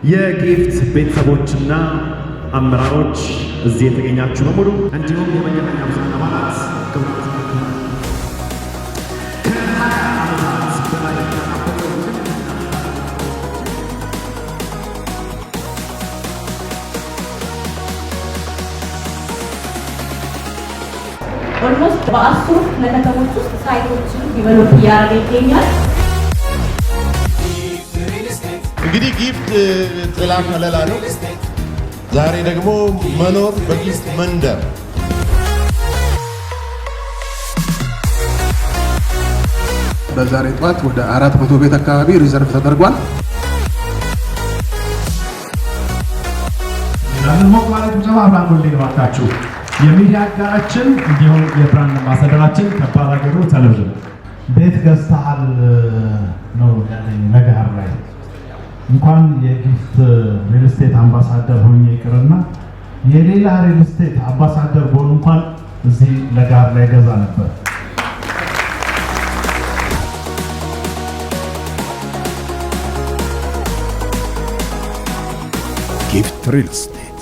የጊፍት ቤተሰቦችና አመራሮች፣ እዚህ የተገኛችሁ በሙሉ፣ እንዲሁም የመገናኛ ብዙኃን አባላት፣ ክቡራትና ክቡራን፣ ከ20 ዓመታት በላይ ካካበተው ልምድና Almost በ10 ክፍለ ከተሞች ውስጥ site ኦችን develop እያደረገ ይገኛል። እንግዲህ ጊፍት ጥላ ከለላ ነው። ዛሬ ደግሞ መኖር በጊፍት መንደር። በዛሬ ጠዋት ወደ 400 ቤት አካባቢ reserve ተደርጓል። ሞቅ ባለ ጭብጨባ አብራሙልኝ እባካችሁ። የሚዲያ አጋራችን እንዲሁም የ brand አምባሳደራችን ከባላገሩ ቴሌቪዥን። ቤት ገዝተሃል ነው ያለኝ ለገሃር ላይ። እንኳን የጊፍት ሪል ስቴት አምባሳደር ሆኜ ይቅርና የሌላ ሪል ስቴት አምባሳደር ብሆን እንኳን እዚህ ለገሃር ላይ ገዛ ነበር። ጊፍት ሪል ስቴት።